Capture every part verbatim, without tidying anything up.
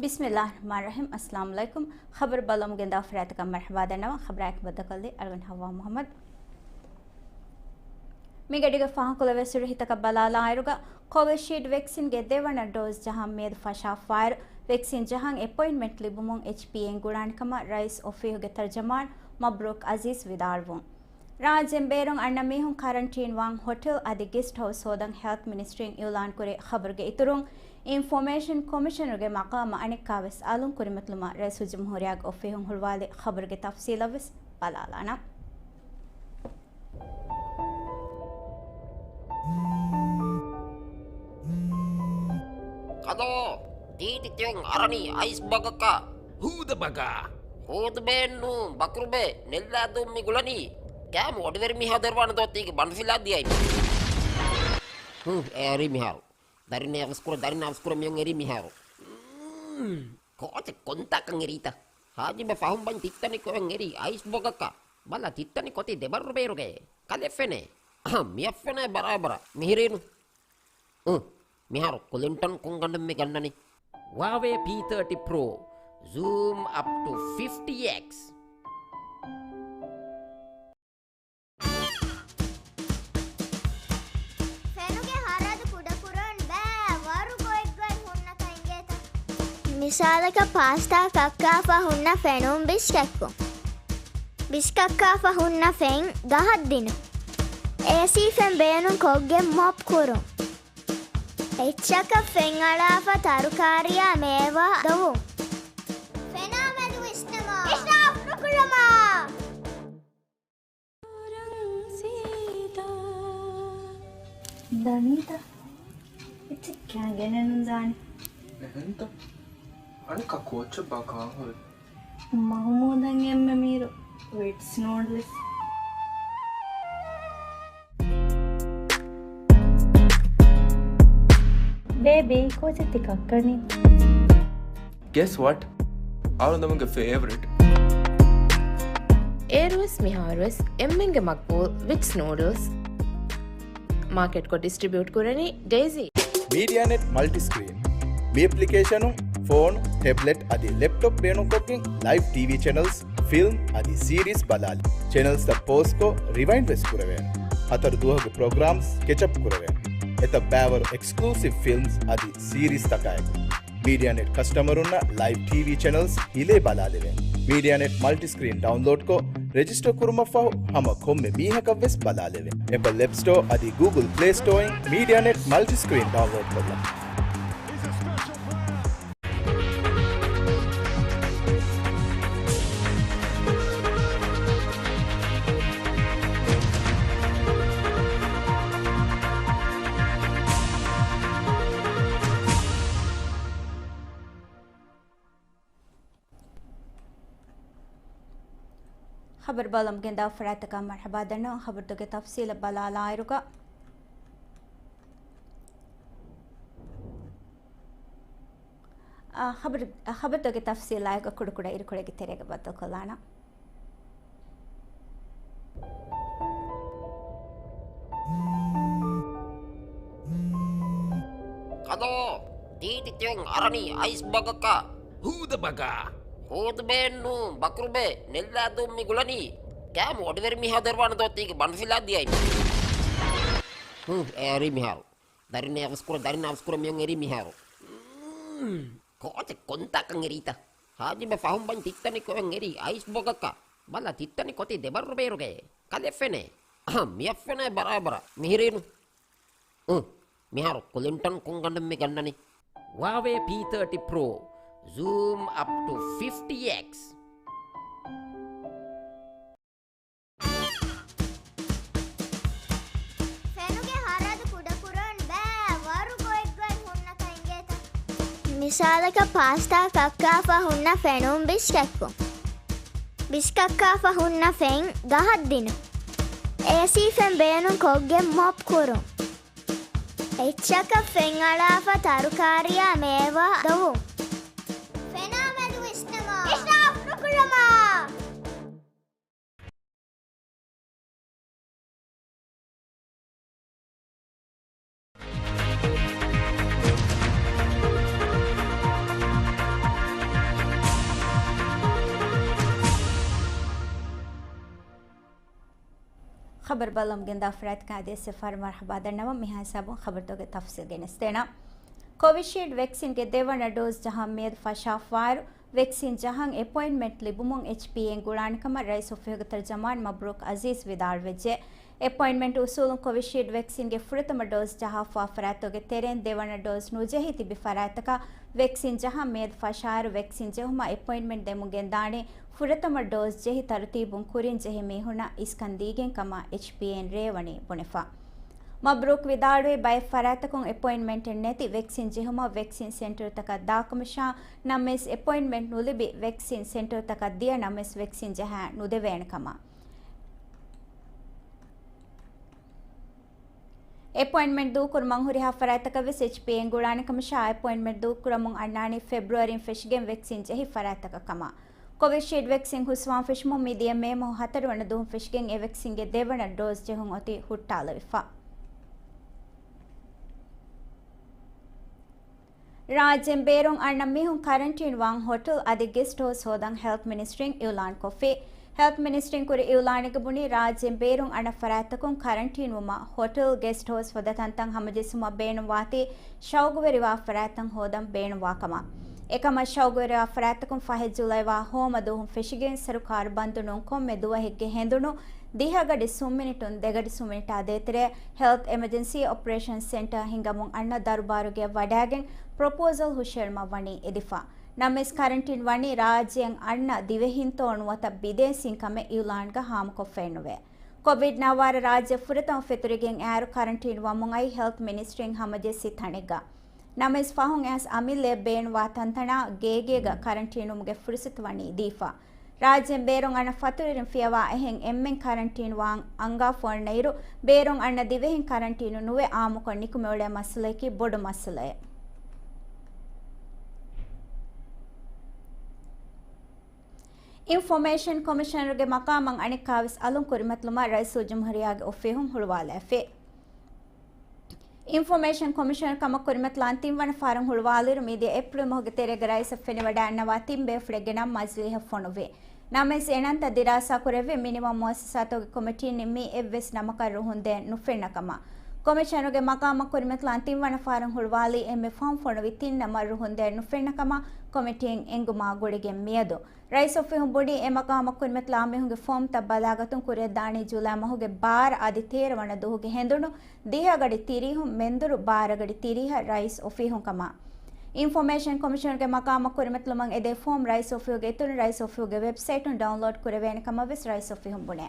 ބިސްމިއްލާހި ރަޙްމާނި ރަޙީމް. އައްސަލާމު ޢަލައިކުމް. ޚަބަރު ބަލަމުގެ ދާ ފަރާތަކަށް މަރްޙަބާ ދަންނަވަން. ޚަބަރާއެކު ބައްދަލުކޮށްލީ އަޅުގަނޑު ޙައްވާ މުޙައްމަދު. މިގަޑީގެ ފާހަގަކޮށްލެވޭ ސުރުޚީތަކަށް ބަލާލާއިރުގަ، ކޮވިޝީލްޑް ވެކްސިންގެ ދެވަނަ ޑޯޒް ޖަހަން މިއަދު ފަށާފައިރު، ވެކްސިން ޖަހަން އެޕޮއިންޓްމަންޓް ލިބުމުން އެޗްޕީއޭން ގުޅާނެ ކަމަށް ރައީސް އޮފީހުގެ ތަރުޖަމާން މަބްރޫކް އަޒީޒް ވިދާޅުވުން. ރާއްޖޭން ބޭރުން އަންނަ މީހުން ކަރަންޓީން ވާން ހޮޓެލް އަދި ގެސްޓް ހައުސް ހޯދަން ހެލްތް މިނިސްޓްރީން އިއުލާންކުރި ޚަބަރުގެ އިތުރުން، އިންފޮމޭޝަން ކޮމިޝަނަރުގެ މަޤާމަށް އަނެއްކާވެސް އަލުން ކުރިމަތިލުމަށް ރައީސުލްޖުމްހޫރިއްޔާގެ އޮފީހުން ހުޅުވާލި ޚަބަރުގެ ތަފްސީލަށްވެސް ބަލާލާނަން. ކަލޯ، ތީތި ތިޔޮން އަރަނީ އައިސް ބަގަކަށް. ހޫދަ ބަގާ. ހޫދުބޭންނޫ، ބަކުރުބޭ، ނެއްލާދޫން މި ގުޅަނީ. ކައިމު އޮޑިވެރި މީހާ ދެރަވާނެ ދޯ ތީގެ ބަނޑުފިލާ ދިޔައިން. ހު، އެ އަރީ މިހާރު. ދަރިން އަވަސްކުރަ، ދަރިން އަވަސްކުރަ މިޔޮން އެރީ މިހާރު. މް، ކޯޗެއް ކޮންތާކަން އެރީތަ؟ ހާޖިބަ ފަހުން ބަން ތިއްތަނި ކޮއެން އެރީ އައިސް ބޮގަކަށް. ބަލަ ތިއްތަނި ކޮތީ ދެބަރު ބޭރުގައޭ. ކަލެ ފެނޭ. އަހަ، މިއަށް ފެނޭ ބަރާބަރަށް. މިހިރީނު. އު، މިހާރު ކުލިންޓަން ކޮންގަނޑެއް މި ގަންނަނީ؟ ހުއާވޭ ޕީ ތާޓީ ޕްރޯ. ޒޫމް އަޕް ޓު ފިފްޓީ އެކްސް. ފެނުގެ ހަރަދު ކުޑަކުރަން ބައި ވަރު ގޮތްގޮތް ހުންނަކަން އިނގޭތަ؟ މިސާލަކަށް ޕާސްޓާ ކައްކާފަ ހުންނަ ފެނުން ބިސްކެއްކުން. ބިސްކައްކާފަ ހުންނަ ފެން ގަހަށް ދިނުން. އޭސީ ފެން ބޭނުން ކޮށްގެން މޮޕް ކުރުން. އެއްޗަކަށް ފެން އަޅާފަ ތަރުކާރިއާ މޭވާ ދޮވުން. ފެނާ މެދު ވިސްނަމާ. އިސްރާފް ނުކުރަމާ. ދަނީތަ؟ އެއްޗެއް ކާ ގެނެއް ނުދާނެ. އެހެންތަ؟ އަނެއްކާ ކޯއްޗެއްބާ ކާން ހުރީ؟ މަހުމޫދަށް އެންމެ މީރު ވިޓްސް ނޫޑްލްސް. ބޭބީ، ކޯޗެއް ތި ކައްކަނީ؟ Guess what? އަޅުގަނޑުގެ ފޭވަރިޓް. އޭރުވެސް މިހާރުވެސް އެންމެންގެ މަގްބޫލް ވިޓްސް ނޫޑްލްސް. މާކެޓްކޮށް ޑިސްޓްރިބިއުޓް ކުރަނީ ޑޭޒީ. މީޑިއާނެޓް މަލްޓިސްކްރީން. މި އެޕްލިކޭޝަނުން ފޯނު، ޓެބްލެޓް އަދި ލެޕްޓޮޕް ބޭނުންކޮށްގެން ލައިވް ޓީވީ ޗެނަލްސް، ފިލްމް އަދި ސީރީސް ބަލާލި. ޗެނަލްސްތައް ޕޯޒްކޮށް ރިވައިންޑް ވެސް ކުރެވޭނެ. ހަތަރު ދުވަހުގެ ޕްރޮގްރާމްސް ކެޗަޕް ކުރެވޭނެ. އެތައް ބައިވަރު އެކްސްކްލޫސިވް ފިލްމްސް އަދި ސީރީސްތަކާއެކު. މީޑިއާނެޓް ކަސްޓަމަރުންނަށް ލައިވް ޓީވީ ޗެނަލްސް ހިލޭ ބަލާލެވޭނެ. މީޑިއާނެޓް މަލްޓިސްކްރީން ޑައުންލޯޑްކޮށް، ރެޖިސްޓަރ ކުރުމަށްފަހު ހަމަ ކޮންމެ މީހަކަށްވެސް ބަލާލެވޭނެ. އެޕަލް އެޕް ސްޓޯ އަދި ގޫގުލް ޕްލޭ ސްޓޯއިން މީޑިއާނެޓް މަލްޓިސްކްރީން ޑައުންލޯޑް ކޮށްލަން. ޚަބަރު ބަލަމުގެ ދާ ފަރާތަކަށް މަރްޙަބާ ދަންނަވަން. ޚަބަރުތަކުގެ ތަފްސީލަށް ބަލާލާއިރުގަ، އާ، ޚަބަރު، ޚަބަރުތަކުގެ ތަފްސީލާއެކު ކުޑަކުޑަ އިރުކޮޅެއްގެ ތެރޭގަ ބައްދަލުކޮށްލާނަން. ކަލޯ، ތީތި ތިޔޮން އަރަނީ އައިސް ބަގަކަށް. ހޫދަ ބަގާ. ހޫދު ބޭންނޫ، ބަކުރުބޭ، ނެއްލާދޫން މި ގުޅަނީ. ކައިމު އޮޑިވެރި މީހާ ދެރަވާނެ ދޯ ތީގެ ބަނޑުފިލާ ދިޔައިން. ހު، އެ އަރީ މިހާރު. ދަރިން އަވަސްކުރަ، ދަރިން އަވަސްކުރަ މިޔޮން އެރީ މިހާރު. މް، ކޯޗެއް ކޮންތާކަން އެރީތަ؟ ހާޖިބަ ފަހުން ބަން ތިއްތަނި ކޮއެން އެރީ އައިސް ބޮގަކަށް. ބަލަ ތިއްތަނި ކޮތީ ދެބަރު ބޭރުގައޭ. ކަލެ ފެނޭ. އަހަ، މިއަށް ފެނޭ ބަރާބަރަށް. މިހިރީނު. އު، މިހާރު ކުލިންޓަން ކޮންގަނޑެއް މި ގަންނަނީ؟ ހުއާވޭ ޕީ ތާޓީ ޕްރޯ. ޒޫމް އަޕް ޓު ފިފްޓީ އެކްސް. ފެނުގެ ހަރަދު ކުޑަކުރަން ބައި ވަރު ގޮތްގޮތް ހުންނަކަން އިނގޭތަ؟ މިސާލަކަށް ޕާސްޓާ ކައްކާފަ ހުންނަ ފެނުން ބިސްކެއްކުން. ބިސްކައްކާފަ ހުންނަ ފެން ގަހަށް ދިނުން. އޭސީ ފެން ބޭނުން ކޮށްގެން މޮޕް ކުރުން. އެއްޗަކަށް ފެން އަޅާފަ ތަރުކާރިއާ މޭވާ ދޮވުން. ފެނާ މެދު ވިސްނަމާ. އިސްރާފް ނުކުރަމާ. ޚަބަރު ބަލަމުގެން ދާ ފަރާތް ކާދިޔަސް ފަރު މަރުޙަބާ ދަންނަވަން. މިހާ ހިސާބުން ޚަބަރުތަކުގެ ތަފްސީލް ގެނެސްދޭނަ. ކޮވިޝީލްޑް ވެކްސިންގެ ދެވަނަ ޑޯޒް ޖަހަން މިއަދު ފަށާފާއިރު، ވެކްސިން ޖަހަން އެޕޮއިންޓްމަންޓް ލިބުމުން އެޗްޕީއޭން ގުޅާނެ ކަމަށް ރައީސް އޮފީހުގެ ތަރުޖަމާން މަބްރޫކް އަޒީޒް ވިދާޅުވެއްޖެ. އެޕޮއިންޓްމަންޓް އުސޫލުން ކޮވިޝީލްޑް ވެކްސިންގެ ފުރަތަމަ ޑޯޒް ޖަހާފާ ފަރާތުގެ ތެރެއިން ދެވަނަ ޑޯޒް ނުޖެހި ތިބި ފަރާތްތަކަށް ވެކްސިން ޖަހަން މިއަދު ފަށާއިރު، ވެކްސިން ޖެހުމަށް އެޕޮއިންޓްމަންޓް ދެމުން ގެންދާނީ ފުރަތަމަ ޑޯޒް ޖެހި ތަރުތީބުން ކުރިން ޖެހި މީހުންނަށް އިސްކަން ދީގެން ކަމަށް އެޗްޕީއޭން ރޭވަނީ ބުނެފަ. މަބްރޫކް ވިދާޅުވީ، ބައެއް ފަރާތްތަކުން އެޕޮއިންޓްމަންޓެއް ނެތި ވެކްސިން ޖެހުމަށް ވެކްސިން ސެންޓަރުތަކަށް ދާކަމަށާ، ނަމަވެސް އެޕޮއިންޓްމަންޓް ނުލިބި ވެކްސިން ސެންޓަރުތަކަށް ދިޔަ ނަމަވެސް ވެކްސިން ޖަހާ ނުދެވޭނެ ކަމަށް. އެޕޮއިންޓްމަންޓް ދޫކުރުމަށް ހުރިހާ ފަރާތްތަކަށް ވެސް އެޗްޕީއޭން ގުޅާނެ ކަމަށާ، އެޕޮއިންޓްމަންޓް ދޫކުރަމުން އަންނާނީ ފެބްރުއަރީން ފެށިގެން ވެކްސިން ޖެހި ފަރާތްތަކަށް ކަމަށް. ކޮވިޝީލްޑް ވެކްސިން ހުސްވާން ފެށުމުން މިދިޔަ މޭ މަހު ހަތަރު ވަނަ ދުވަހުން ފެށިގެން އެ ވެކްސިންގެ ދެވަނަ ޑޯޒް ޖެހުން އޮތީ ހުއްޓާލެވިފަ. ރާއްޖޭން ބޭރުން އަންނަ މީހުން ކަރަންޓީން ވާން ހޮޓެލް އަދި ގެސްޓް ހައުސް ހޯދަން ހެލްތް މިނިސްޓްރީން އިއުލާންކޮށްފި. ހެލްތް މިނިސްޓްރީން ކުރި އިއުލާނެއްގަ ބުނީ، ރާއްޖޭން ބޭރުން އަންނަ ފަރާތްތަކުން ކަރަންޓީން ވުމަށް ހޮޓެލް، ގެސްޓް ހައުސް ފަދަ ތަންތަން ހަމަޖެއްސުމަށް ބޭނުންވާތީ ޝައުގުވެރިވާ ފަރާތްތައް ހޯދަން ބޭނުންވާ ކަމަށް. އެކަމަށް ޝައުގުވެރިވާ ފަރާތްތަކުން ފަހެއް ޖުލައިވާ ހޯމަ ދުވަހުން ފެށިގެން ސަރުކާރު ބަންދު ނުކޮންމެ ދުވަހެއްގެ ހެނދުނު ދިހަ ގަޑި ސުން މިނިޓުން ދެ ގަޑި ސުން މިނިޓާ ދޭތެރޭ ހެލްތް އެމަޖެންސީ އޮޕަރޭޝަން ސެންޓަރ ހިންގަމުން އަންނަ ދަރުބާރުގެއަށް ވަޑާގެން ޕްރޮޕޯސަލް ހުށައެޅުމަށް ވަނީ އެދިފަ. ނަމަވެސް ކަރަންޓީން ވަނީ ރާއްޖެއަށް އަންނަ ދިވެހިންތޯ ނުވަތަ ބިދޭސީން ކަމެއް އިއުލާންގަ ހާމަކޮށްފައެއްނުވޭ. ކޮވިޑް ނައުވާރަ ރާއްޖެ ފުރަތަމަ ފެތުރިގެން އައިރު ކަރަންޓީން ވަމުން އައި ހެލްތް މިނިސްޓްރީން ހަމަޖެއްސި ތަނެއްގަ. ނަމަވެސް ފަހުން އެހާސް އަމިއްލައަށް ބޭނުންވާ ތަންތަނާ ގޭގޭގަ ކަރަންޓީނުމުގެ ފުރުސަތު ވަނީ ދީފަ. ރާއްޖޭން ބޭރުން އަންނަ ފަތުރުވެރިން ފިޔަވާ އެހެން އެންމެން ކަރަންޓީން ވާން އަންގާފަ އޮންނައިރު، ބޭރުން އަންނަ ދިވެހިން ކަރަންޓީނު ނުވެ އާއްމުކޮށް ނިކުމެވުނީ މައްސަލަޔަކީ ބޮޑު މައްސަލައެއް. އިންފޮމޭޝަން ކޮމިޝަނަރުގެ މަޤާމަށް އަނެއްކާވެސް އަލުން ކުރިމަތިލުމަށް ރައީސުލްޖުމްހޫރިއްޔާގެ އޮފީހުން ހުޅުވާލައިފި. އިންފޮމޭޝަން ކޮމިޝަނަރު ކަމަށް ކުރިމަތިލާން ތިންވަނަ ފަހަރަށް ހުޅުވާލިއިރު، މިދިޔަ އޭޕްރީލް މަހުގެ ތެރޭގަ ރައީސަށް ފެނިވަޑައިގަންނަވާ ތިން ބޭފުޅެއްގެ ނަން މަޖިލީހަށް ފޮނުއްވި. ނަމަވެސް އެ ނަންތައް ދިރާސާ ކުރެއްވި މިނިވަން މުއައްސަސާތަކުގެ ކޮމިޓީން ނިންމީ އެއްވެސް ނަމަކަށް ރުހުންދޭން ނުފެންނަ ކަމަށް. ކޮމިޝަނަރުގެ މަޤާމަށް ކުރިމަތިލާން ތިންވަނަ ފަހަރަށް ހުޅުވާލީ އެންމެ ފަހުން ފޮނުވި ތިން ނަމަށް ރުހުންދޭން ނުފެންނަ ކަމަށް ކޮމިޓީން އެންގުމާ ގުޅިގެން މިއަދު ރައީސް އޮފީހުން ބުނީ، އެ މަޤާމަށް ކުރިމަތިލާ މީހުންގެ ފޯމްތައް ބަލާގަތުން ކުރިއަށްދާނީ ޖުލައި މަހުގެ ބާރަ އަދި ތޭރަ ވަނަ ދުވަހުގެ ހެނދުނު ދިހަ ގަޑި ތިރީހުން މެންދުރު ބާރަ ގަޑި ތިރީހަށް ރައީސް އޮފީހުން ކަމަށް. އިންފޮމޭޝަން ކޮމިޝަނުގެ މަޤާމަށް ކުރިމަތިލުމަށް އެދޭ ފޯމް ރައީސް އޮފީހުގެ އިތުރުން ރައީސް އޮފީހުގެ ވެބްސައިޓުން ޑައުންލޯޑް ކުރެވޭނެ ކަމަށް ވެސް ރައީސް އޮފީހުން ބުނޭ.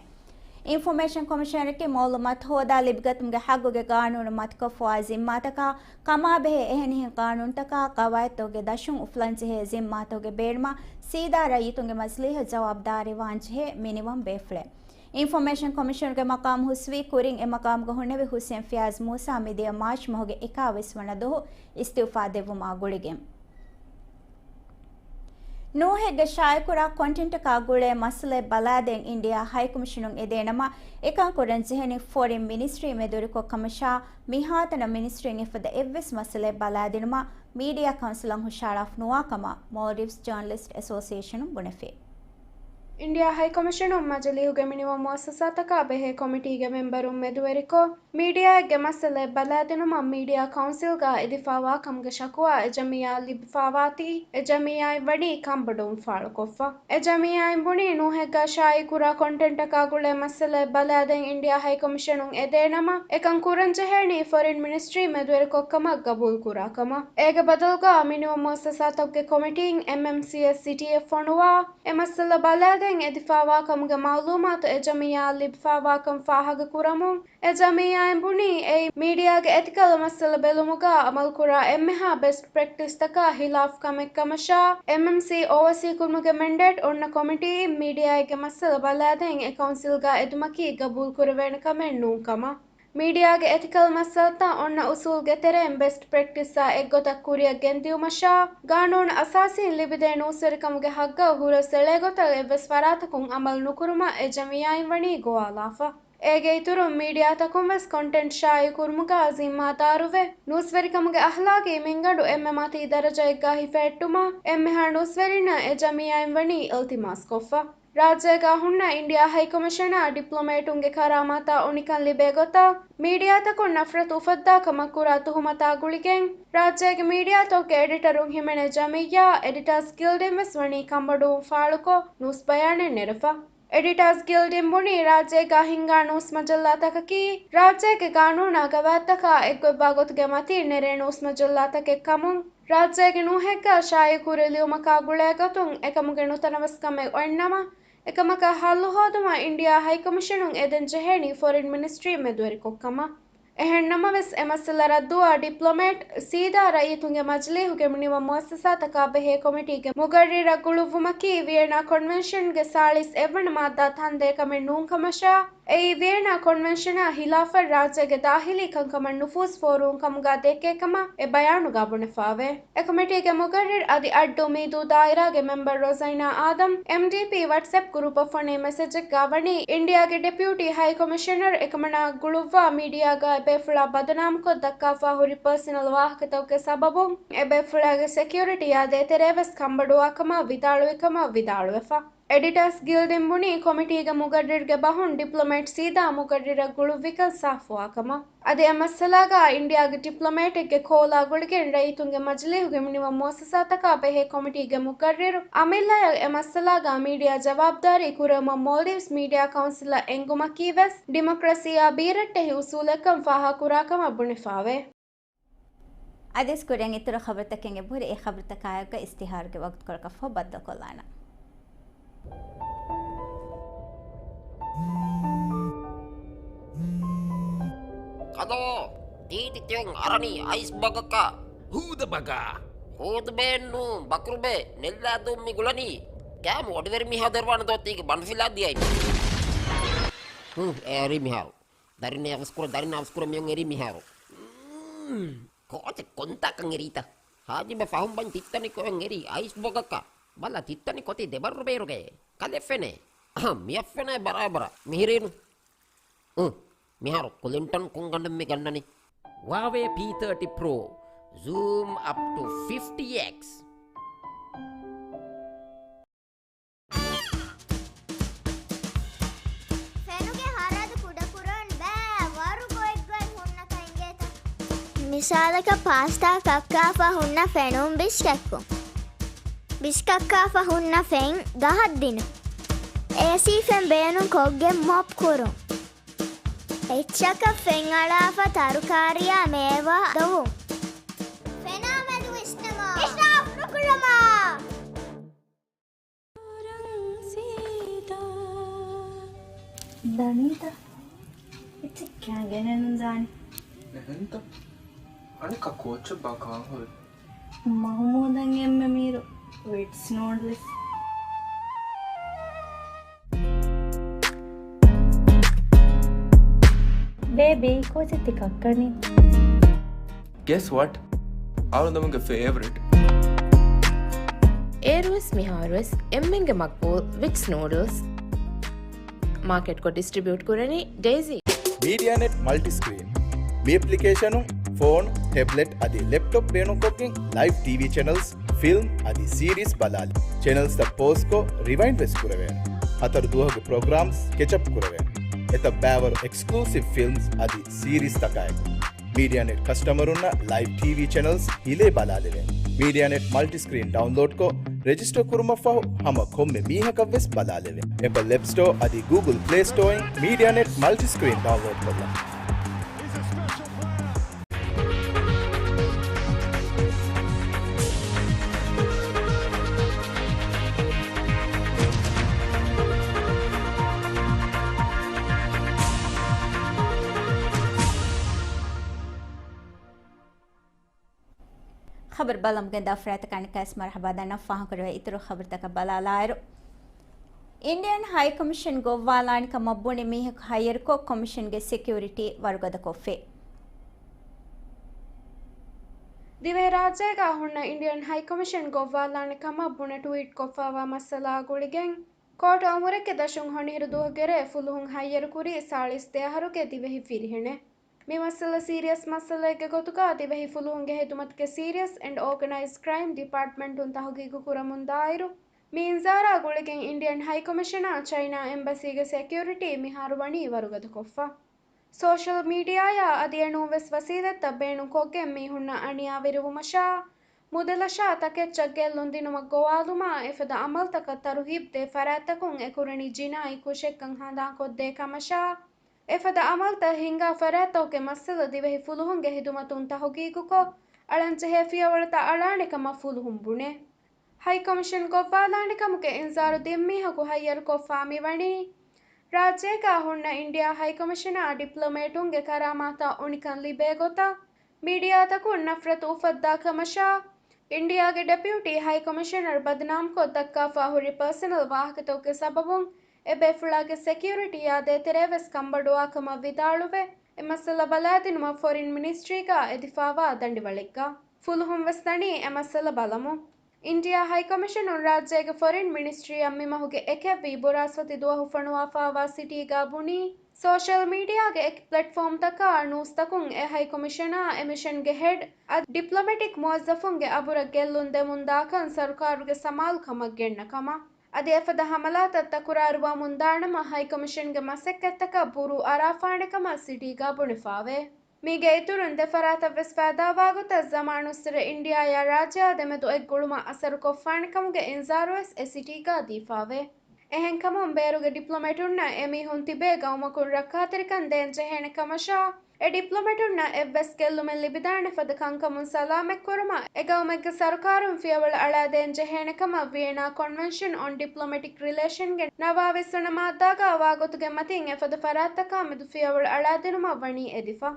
އިންފޮމޭޝަން ކޮމިޝަނަރަކީ މައުލޫމާތު ހޯދާ ލިބިގަތުމުގެ ހައްގުގެ ގާނޫނު މަތިކޮށްފަވާ ޒިންމާތަކާ ކަމާބެހޭ އެހެނިހެން ގާނޫނުތަކާ ގަވާއިދުތަކުގެ ދަށުން އުފުލަންޖެހޭ ޒިންމާތަކުގެ ބޭނުމަށް ސީދާ ރައްޔިތުންގެ މަޖިލީހަށް ޖަވާބުދާރީވާންޖެހޭ މިނިވަން ބޭފުޅެއް. އިންފޮމޭޝަން ކޮމިޝަނުގެ މަޤާމު ހުސްވީ ކުރިން އެ މަޤާމުގަ ހުންނެވި ހުސެން ފިޔާޒް މޫސާ މިދިޔަ މާޗް މަހުގެ އެކާވީސް ވަނަ ދުވަހު އިސްތިއުފާ ދެއްވުމާ ގުޅިގެން. ނޫހެއްގަ ޝާއިޢުކުރާ ކޮންޓެންޓަކާ ގުޅޭ މައްސަލައެއް ބަލާދޭން އިންޑިއާ ހައިކޮމިޝަނުން އެދޭނަމަ، އެކަން ކުރަން ޖެހެނީ ފޮރިން މިނިސްޓްރީ މެދުވެރިކޮށް ކަމަށާ، މިހާތަނަށް މިނިސްޓްރީން އެފަދަ އެއްވެސް މައްސަލައެއް ބަލާދިނުމަށް މީޑިއާ ކައުންސިލަށް ހުށަހަޅާފަ ނުވާ ކަމަށް މޯލްޑިވްސް ޖާނަލިސްޓް އެސޯސިއޭޝަނުން ބުނެފި. އިންޑިއާ ހައިކޮމިޝަނުން މަޖިލީހުގެ މިނިވަން މުއައްސަސާތަކާ ބެހޭ ކޮމިޓީގެ މެމްބަރުން މެދުވެރިކޮށް، މީޑިއާއެއްގެ މައްސަލައެއް ބަލާދިނުމަށް މީޑިއާ ކައުންސިލްގަ އެދިފާވާ ކަމުގެ ޝަކުވާ އެ ޖަމިއްޔާއަށް ލިބިފާވާތީ، އެ ޖަމިއްޔާއިން ވަނީ ކަންބޮޑުވުން ފާޅުކޮށްފަ. އެ ޖަމިއްޔާއިން ބުނީ، ނޫހެއްގަ ޝާއިޢުކުރާ ކޮންޓެންޓަކާ ގުޅޭ މައްސަލައެއް ބަލާދޭން އިންޑިއާ ހައިކޮމިޝަނުން އެދޭނަމަ، އެކަން ކުރަންޖެހޭނީ ފޮރިން މިނިސްޓްރީ މެދުވެރިކޮށް ކަމަށް ގަބޫލުކުރާ ކަމަށް. އޭގެ ބަދަލުގަ މިނިވަން މުއައްސަސާތަކުގެ ކޮމިޓީން އެމްއެމްސީއެސް ސިޓީއަށް ފޮނުވާ، އެ މައްސަލަ ބަލާދޭން އެދިފާވާ ކަމުގެ މައުލޫމާތު އެ ޖަމިއްޔާއަށް ލިބިފާވާކަން ފާހަގަކުރަމުން، އެ ޖަމިއްޔާއިން ބުނީ، އެއީ މީޑިއާގެ އެތިކަލް މައްސަލަ ބެލުމުގަ އަމަލުކުރާ އެންމެހާ ބެސްޓް ޕްރެކްޓިސްތަކާ ހިލާފް ކަމެއް ކަމަށާ، އެމްއެމްސީ އޯވަސީކުރުމުގެ މެންޑޭޓް އޮންނަ ކޮމިޓީއިން މީޑިއާއެއްގެ މައްސަލަ ބަލާދޭން އެ ކައުންސިލްގަ އެދުމަކީ ގަބޫލުކުރެވޭނެ ކަމެއް ނޫން ކަމަށް. މީޑިއާގެ އެތިކަލް މައްސަލަތައް އޮންނަ އުސޫލްގެ ތެރެއިން ބެސްޓް ޕްރެކްޓިސްއާ އެއްގޮތަށް ކުރިއަށް ގެންދިއުމަށާ، ގާނޫނު އަސާސީން ލިބިދޭ ނޫސްވެރިކަމުގެ ހައްގަށް ހުރަސް އެޅޭ ގޮތަށް އެއްވެސް ފަރާތަކުން އަމަލު ނުކުރުމަށް އެ ޖަމިއްޔާއިން ވަނީ ގޮވާލާފަ. އޭގެ އިތުރުން މީޑިއާތަކުން ވެސް ކޮންޓެންޓް ޝާއިޢު ކުރުމުގަ ޒިންމާދާރުވެ، ނޫސްވެރިކަމުގެ އަހްލާގީ މިންގަނޑު އެންމެ މަތީ ދަރަޖައެއްގަ ހިފެހެއްޓުމަށް އެންމެހާ ނޫސްވެރިންނަށް އެ ޖަމިއްޔާއިން ވަނީ އިލްތިމާސްކޮށްފަ. ރާއްޖޭގަ ހުންނަ އިންޑިއާ ހައިކޮމިޝަނާ ޑިޕްލޮމޭޓުންގެ ކަރާމާތަށް އުނިކަން ލިބޭ ގޮތަށް، މީޑިއާތަކުން ނަފްރަތު އުފައްދާ ކަމަށް ކުރާ ތުހުމަތާ ގުޅިގެން، ރާއްޖޭގެ މީޑިއާތަކުގެ އެޑިޓަރުން ހިމެނޭ ޖަމިއްޔާ އެޑިޓާސް ގިލްޑިން ވެސް ވަނީ ކަންބޮޑުވުން ފާޅުކޮށް، ނޫސް ބަޔާނެއް ނެރެފަ. އެޑިޓާސް ގިލްޑިން ބުނީ، ރާއްޖޭގަ ހިންގާ ނޫސް މަޖައްލާތަކަކީ، ރާއްޖޭގެ ގާނޫނާ ގަވާއިދުތަކާ އެއްގޮތްވާ ގޮތުގެ މަތީން ނެރޭ ނޫސް މަޖައްލާތަކެއް ކަމުން، ރާއްޖޭގެ ނޫހެއްގަ ޝާއިޢު ކުރި ލިޔުމަކާ ގުޅޭ ގޮތުން އެކަމުގެ ނުތަނަވަސްކަމެއް އޮތްނަމަ، އެކަމަކަށް ހައްލު ހޯދުމަށް އިންޑިއާ ހައިކޮމިޝަނުން އެދެން ޖެހޭނީ ފޮރިން މިނިސްޓްރީ މެދުވެރިކޮށްކަމަށް. އެހެންނަމަވެސް، އެ މައްސަލަ ރައްދުވާ ޑިޕްލޮމޭޓް ސީދާ ރައްޔިތުންގެ މަޖިލީހުގެ މިނިވަން މުއައްސަސާތަކާ ބެހޭ ކޮމިޓީގެ މުގައްރިރަށް ގުޅުއްވުމަކީ، ވިއެނާ ކޮންވެންޝަންގެ ސާޅީސް އެއްވަނަ މާއްދާ ތަން ދޭ ކަމެއް ނޫން ކަމަށާ، އެއީ ވިއެނާ ކޮންވެންޝަނާ ހިލާފަށް ރާއްޖޭގެ ދާހިލީ ކަންކަމަށް ނުފޫޒް ފޯރުވުން ކަމުގަ ދެއްކޭ ކަމަށް އެ ބަޔާނުގަ ބުނެފައެވެ. އެ ކޮމިޓީގެ މުގައްރިރު އަދި އައްޑޫ މީދޫ ދާއިރާގެ މެމްބަރު ރޮޒައިނާ އާދަމް، އެމްޑީޕީ ވަޓްސްއެޕް ގްރޫޕަށް ފޮނި މެސެޖެއްގަ ވަނީ، އިންޑިއާގެ ޑެޕިއުޓީ ހައި ކޮމިޝަނަރު އެކަމަނާ ގުޅުއްވާ މީޑިއާގަ އެބޭފުޅާ ބަދުނާމުކޮށް ދައްކާފަ ހުރި ޕާސަނަލް ވާހަކަތަކުގެ ސަބަބުން އެބޭފުޅާގެ ސެކިއުރިޓީއާ ދޭތެރޭ ވެސް ކަންބޮޑުވާ ކަމަށް ވިދާޅުވި ކަމަށް ވިދާޅުވެފަ. އެޑިޓާސް ގިލްޑިން ބުނީ، ކޮމިޓީގެ މުގައްރިރުގެ ބަހުން ޑިޕްލޮމޭޓް ސީދާ މުގައްރިރަށް ގުޅުއްވިކަން ސާފުވާ ކަމަށް. އަދި އެ މައްސަލާގަ އިންޑިއާގެ ޑިޕްލޮމޭޓެއްގެ ކޯލާ ގުޅިގެން ރައްޔިތުންގެ މަޖިލީހުގެ މިނިވަން މުއައްސަސާތަކާ ބެހޭ ކޮމިޓީގެ މުގައްރިރު އަމިއްލަޔަށް އެ މައްސަލާގަ މީޑިއާ ޖަވާބުދާރީ ކުރެވުމަށް މޯލްޑިވްސް މީޑިއާ ކައުންސިލަށް އެންގުމަކީ ވެސް ޑިމޮކްރަސީއާ ބީރައްޓެހި އުސޫލެއްކަން ފާހަގަކުރާ ކަމަށް ބުނެފައެވެ. އަދިސް ކުރިން އިތުރު ޚަބަރުތަކެއް އެބަހުރި، އެ ޚަބަރުތަކާއެކު އިސްތިހާރުގެ ވަގުތުކޮޅަކަށްފަހު ބައްދަލުކޮށްލާނަން. ކަލޯ، ތީތި ތިއުން އަރަނީ އައިސް ބަގަކަށް. ހޫދަ ބަގާ. ހޫދުބޭންނު ބަކުރުބޭ ނެއްލާދޫން މި ގުޅަނީ. ކައިމު އޮޑިވެރި މީހާ ދެރުވާނެ ދޯ ތީގެ ބަނޑުފިލާ ދިޔައި. ހު، އެރި މިހާރު. ދަރިން އަވަސްކުރަ، ދަރިން އަވަސްކުރަ މިއޮން އެރީ މިހާރު. މް، ކޯޗެއް ކޮންތާކަން އެރީތަ؟ ހާޖިބަ ފަހުން ބަން ތިއްތަނި ކޮއެއް އެރީ އައިސް ބޮގަކަށް. ބަލަ ތިއްތަނި ކޮތީ ދެބަރު ބޭރުގައޭ. ކަލެ ފެނޭ. އަހަ، މިއަށް ފެނޭ ބަރާބަރަށް. މިހިރީނު. އު، މިހާރު ކުލިންޓަން ކުންގަނޑެއް މި ގަންނަނީ. ހުއާވޭ ޕީ ތާޓީ ޕްރޯ. ޒޫމް އަޕް ޓު ފިފްޓީ އެކްސް. ފެނުގެ ހަރަދު ކުޑަކުރަން ބައި ވަރު ގޮތްގޮތް ހުންނަކަން އިނގޭތަ؟ މިސާލަކަށް ޕާސްތާ ކައްކާފަ ހުންނަ ފެނުން ބިސްކެއްކުން. ބިސްކައްކާފަ ހުންނަ ފެން ގަހަށް ދިނުން. އޭސީ ފެން ބޭނުން ކޮށްގެން މޮޕް ކުރުން. އެއްޗަކަށް ފެން އަޅާފަ ތަރުކާރިއާ މޭވާ ދޮވުން. ފެނާ މެދު ވިސްނަމާ. އިސްރާފް ނުކުރަމާ. ދަނީތަ؟ އެއްޗެއް ކާގެނެއް ނުދާނެ. އެހެންތަ؟ އަނެއްކާ ކޯއްޗެއްބާ ކާން ހުރީ؟ މަހުމޫދަށް އެންމެ މީރު ވިޓްސް ނޫޑްލްސް. ބޭބީ، ކޯޗެއް ތި ކައްކަނީ؟ Guess what? އަޅުގަނޑުގެ ފޭވަރިޓް. އޭރުވެސް މިހާރުވެސް އެންމެންގެ މަގްބޫލް ވިޓްސް ނޫޑްލްސް. މާކެޓްކޮށް ޑިސްޓްރިބިއުޓް ކުރަނީ ޑޭޒީ. މީޑިއާނެޓް މަލްޓިސްކްރީން. މި އެޕްލިކޭޝަނުން ފޯނު، ޓެބްލެޓް އަދި ލެޕްޓޮޕް ބޭނުންކޮށްގެން ލައިވް ޓީވީ ޗެނަލްސް، ފިލްމް އަދި ސީރީސް ބަލާލި. ޗެނަލްސްތައް ޕޯޒްކޮށް ރިވައިންޑް ވެސް ކުރެވޭނެ. ހަތަރު ދުވަހުގެ ޕްރޮގްރާމްސް ކެޗްއަޕް ކުރެވޭނެ. އެތައް ބައިވަރު އެކްސްކްލޫސިވް ފިލްމްސް އަދި ސީރީސްތަކާއެކު. މީޑިއާނެޓް ކަސްޓަމަރުންނަށް ލައިވް ޓީވީ ޗެނަލްސް ހިލޭ ބަލާލެވޭނެ. މީޑިއާނެޓް މަލްޓިސްކްރީން ޑައުންލޯޑްކޮށް، ރެޖިސްޓަރ ކުރުމަށްފަހު ހަމަ ކޮންމެ މީހަކަށްވެސް ބަލާލެވޭ. އެޕަލް އެޕް ސްޓޯ އަދި ގޫގުލް ޕްލޭ ސްޓޯއިން މީޑިއާނެޓް މަލްޓިސްކްރީން ޑައުންލޯޑްކޮށްލަން. ޚަބަރު ބަލަމުގެ ދާފުރާތަކަށް އަނެއްކާވެސް މަރުޙަބާ ދަންނަ ފާހަގަކުރެވޭ އިތުރު ޚަބަރުތަކަށް ބަލާލާއިރު، އިންޑިއަން ހައިކޮމިޝަން ގޮއްވާލާނެ ކަމަށް ބުނި މީހަކު ހައިޔަރުކޮށް، ކޮމިޝަންގެ ސެކިއުރިޓީ ވަރުގަދަކޮށްފި. ދިވެހިރާއްޖޭގަ ހުންނަ އިންޑިއަން ހައިކޮމިޝަން ގޮއްވާލާނެ ކަމަށް ބުނެ ޓުވީޓް ކޮށްފައިވާ މައްސަލާ ގުޅިގެން، ކޯޓު އަމުރެއްގެ ދަށުން ހޮނިހިރު ދުވަހުގެ ރޭ ފުލުހުން ހައްޔަރުކުރީ ސާޅީސް ދެ އަހަރުގެ ދިވެހި ފިރިހެނެއް. މި މައްސަލަ ސީރިއަސް މައްސަލައެއްގެ ގޮތުގަ ދިވެހި ފުލުހުންގެ ހިދުމަތުގެ ސީރިއަސް އެންޑް އޯގަނައިޒްޑް ކްރައިމް ޑިޕާޓްމަންޓުން ތަހުގީގު ކުރަމުންދާއިރު، މި އިންޒާރާ ގުޅިގެން އިންޑިއަން ހައިކޮމިޝަނާ ޗައިނާ އެމްބަސީގެ ސެކިއުރިޓީ މިހާރު ވަނީ ވަރުގަދަކޮށްފަ. ސޯޝަލް މީޑިއާއާ އަދި އެނޫން ވެސް ވަސީލަތްތައް ބޭނުންކޮށްގެން މީހުންނަށް އަނިޔާވެރިވުމަށާ، މުދަލަށާ ތަކެއްޗަށް ގެއްލުން ދިނުމަށް ގޮވާލުމާ އެފަދަ އަމަލްތަކަށް ތަރުހީބް ދޭ ފަރާތްތަކުން އެކުރަނީ ޖިނާއީ ކުށެއްކަން ހަނދާންކޮށްދޭ ކަމަށާ، އެފަދަ އަމަލްތައް ހިންގާ ފަރާތްތަކުގެ މައްސަލަ ދިވެހި ފުލުހުންގެ ހިދުމަތުން ތަހުގީގުކޮށް، އަޅަންޖެހޭ ފިޔަވަޅުތައް އަޅާނެ ކަމަށް ފުލުހުން ބުނޭ. ހައިކޮމިޝަން ގޮއްވާލާނެ ކަމުގެ އިންޒާރު ދިން މީހަކު ހައްޔަރުކޮށްފާ މިވަނީ، ރާއްޖޭގަ ހުންނަ އިންޑިއާ ހައިކޮމިޝަނާ ޑިޕްލޮމޭޓުންގެ ކަރާމާތާ އުނިކަން ލިބޭ ގޮތަށް، މީޑިއާތަކުން ނަފްރަތު އުފައްދާ ކަމަށާ، އިންޑިއާގެ ޑެޕިއުޓީ ހައިކޮމިޝަނަރު ބަދުނާމްކޮށް ދައްކާފާ ހުރި ޕާސަނަލް ވާހަކަތަކުގެ ސަބަބުން އެބޭފުޅާގެ ސެކިއުރިޓީއާ ދޭތެރޭ ވެސް ކަންބޮޑުވާ ކަމަށް ވިދާޅުވެ، އެ މައްސަލަ ބަލާދިނުމަށް ފޮރިން މިނިސްޓްރީގަ އެދިފާވާ ދަނޑިވަޅެއްގަ ފުލުހުން ވެސް ދަނީ އެ މައްސަލަ ބަލަމުން. އިންޑިއާ ހައިކޮމިޝަނުން ރާއްޖޭގެ ފޮރިން މިނިސްޓްރީއަށް މި މަހުގެ އެކެއްވީ ބުރާސްފަތި ދުވަހު ފޮނުވާފާވާ ސިޓީގަ ބުނީ، ސޯޝަލް މީޑިއާގެ އެކި ޕްލެޓްފޯމްތަކާ ނޫސްތަކުން އެ ހައިކޮމިޝަނާ އެ މިޝަންގެ ހެޑް އަދި ޑިޕްލޮމެޓިކް މުވައްޒަފުންގެ އަބުރަށް ގެއްލުން ދެމުންދާކަން ސަރުކާރުގެ ސަމާލުކަމަށް ގެންނަ ކަމަށް. އަދި އެފަދަ ހަމަލާތައް ތަކުރާރުވާމުންދާނަމަ ހައިކޮމިޝަންގެ މަސައްކަތްތަކަށް ބުރޫ އަރާފާނެ ކަމަށް ސިޓީގަ ބުނެފާވޭ. މީގެ އިތުރުން ދެ ފަރާތަށް ވެސް ފައިދާވާ ގޮތަށް ޒަމާނުއްސުރެ އިންޑިއާއާ ރާއްޖެއާ ދެމެދު އެއްގުޅުމަށް އަސަރުކޮށްފާނެ ކަމުގެ އިންޒާރު ވެސް އެ ސިޓީގަ ދީފާވޭ. އެހެންކަމުން ބޭރުގެ ޑިޕްލޮމެޓުންނަށް އެމީހުން ތިބޭ ގައުމަކުން ރައްކާތެރިކަން ދޭން ޖެހޭނެ ކަމަށާ، އެ ޑިޕްލޮމެޓުންނަށް އެއްވެސް ގެއްލުމެއް ލިބިދާނެ ފަދަ ކަންކަމުން ސަލާމަތްކުރުމަށް އެ ގައުމެއްގެ ސަރުކާރުން ފިޔަވަޅު އަޅާދޭން ޖެހޭނެ ކަމަށް ވިއެނާ ކޮންވެންޝަން އޮން ޑިޕްލޮމެޓިކް ރިލޭޝަންގެ ނަވާވީސް ވަނަ މާއްދާގަ ވާގޮތުގެ މަތިން އެފަދަ ފަރާތްތަކާމެދު ފިޔަވަޅު އަޅާދިނުމަށް ވަނީ އެދިފަ.